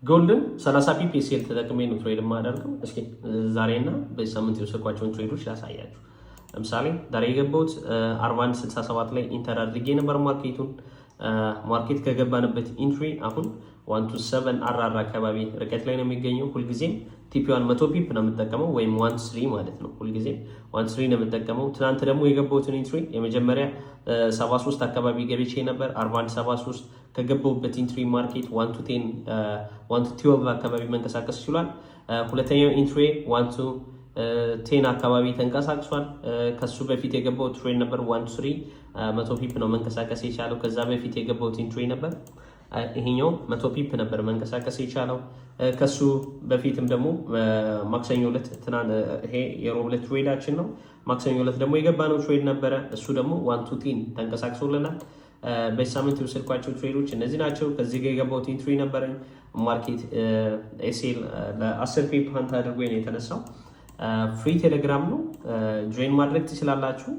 Gold ን 30 pip SL ተጠቅሜ ነው trade የማደርገው። እስኪ ዛሬና በዚህ ሳምንት የወሰድኳቸውን trade ኦች ላሳያችሁ። ለምሳሌ ዛሬ የገባሁት 4167 ላይ enter አድርጌ ነበር market ኡን። Market ከገባንበት entry አሁን 1 to 7 RR አካባቢ ርቀት ላይ ነው የሚገኘው። ሁልጊዜም TP ዋን 100 pip ነው የምጠቀመው ወይም 1:3 ማለት ነው። ሁልጊዜም 1:3 ነው የምጠቀመው። ትናንት ደግሞ የገባሁትን entry የመጀመሪያ 73 አካባቢ ገብቼ ነበር። 4173 ከገባሁበት entry market 1 to 10፣ 1 to 12 አካባቢ መንቀሳቀስ ችሏል። ሁለተኛው entry 1 to 10 አካባቢ ተንቀሳቅሷል። ከሱ በፊት የገባው trade ነበር 1:3፣ 100 pip ነው መንቀሳቀስ የቻለው። ከዛ በፊት የገባሁት entry ነበር፣ ይሄኛው 100 pip ነበር መንቀሳቀስ የቻለው። ከሱ በፊትም ደግሞ ማክሰኞ ዕለት፣ ይሄ የሮብ ዕለት trade ኣችን ነው። ማክሰኞ ዕለት ደግሞ የገባነው trade ነበረ። እሱ ደግሞ 1 to 10 ተንቀሳቅሶልናል። በዚህ ሳምንት የወሰድኳቸው trade ኦች እነዚህ ናቸው። ከዚህ ጋር የገባሁት entry ነበረኝ። Market SL ለ10 pip hunt አድርጎ ነው የተነሳው። Free ቴሌግራም ነው፣ join ማድረግ ትችላላችሁ።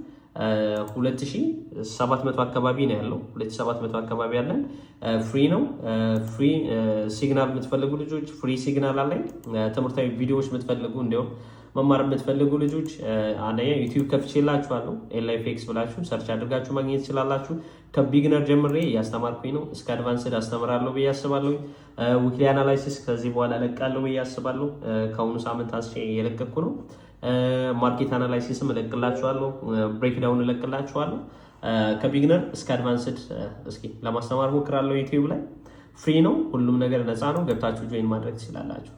2700 አካባቢ ነው ያለው። 2700 አካባቢ ያለን free ነው። Free signal የምትፈልጉ ልጆች free signal አለኝ። ትምህርታዊ ቪዲዮዎች የምትፈልጉ፣ እንዲሁም መማር የምትፈልጉ ልጆች አንደኛ YouTube ከፍቼላችኋለሁ። ኤልአይፌክስ ብላችሁ search አድርጋችሁ ማግኘት ትችላላችሁ። ከ beginner ጀምሬ እያስተማርኩኝ ነው። እስከ advanced አስተምራለሁ ብዬ አስባለሁ። Weekly analysis ከዚህ በኋላ እለቃለሁ ብዬ አስባለሁ። ከአሁኑ ሳምንት አንስቼ እየለቀኩ ነው። Market analysis ም እለቅላችኋለሁ። Breakdown እለቅላችኋለሁ። ከ beginner እስከ advanced እስኪ ለማስተማር ሞክራለሁ። YouTube ላይ free ነው። ሁሉም ነገር ነፃ ነው። ገብታችሁ join ማድረግ ትችላላችሁ።